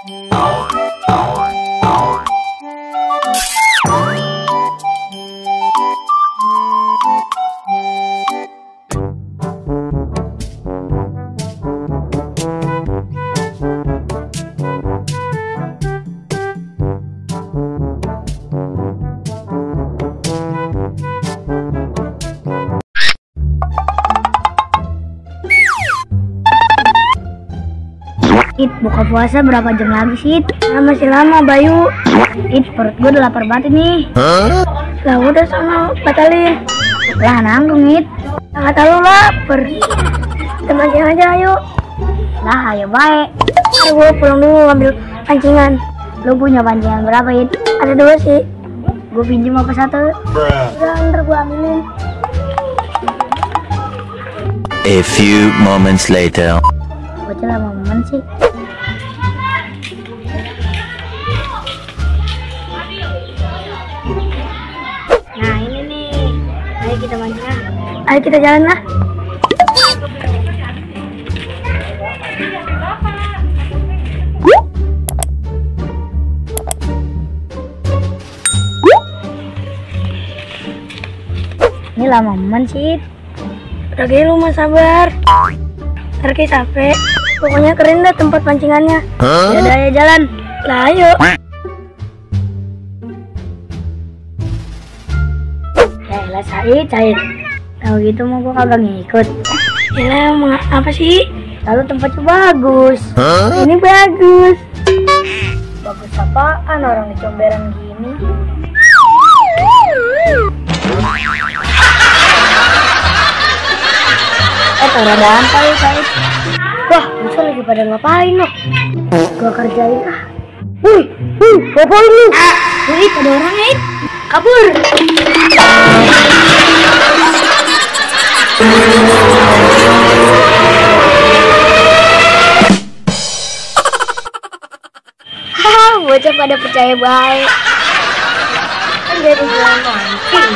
It, buka puasa berapa jam lagi sih? Masih lama, Bayu. It, perut gue udah lapar banget ini. Lah udah sana batalin. Lah nanggung, It. Kata lu lapar. Kita mancing aja, ayo. Lah ayo baik. Gue pulang dulu ambil pancingan. Lu punya pancingan berapa, It? Ada 2 sih. Gue pinjam apa 1? Udah, ntar gue ambilin. A few moments later. Bocah lama momen sih. Nah ini nih, ayo kita mancing lah. Ayo kita jalan lah. Ini lama momen sih. Udah lu mah sabar. Ntar kayak capek. Pokoknya keren dah tempat pancingannya. Yaudah ayo jalan. Lah ayo. Yaelah Said. Kalau gitu mau gua kagak ngikut. Yaelah emang apa sih? Lalu tempatnya bagus. Ini bagus. Bagus apaan orang di comberan gini? Taruh dampak ya Said. Wah, masa lagi pada ngapain loh? Gua kerjain ah. Wih, ngapain lu? Wih, ada orang Ed. Kabur. Haha, bocah pada percaya baik. Kan jadi jalan mancing.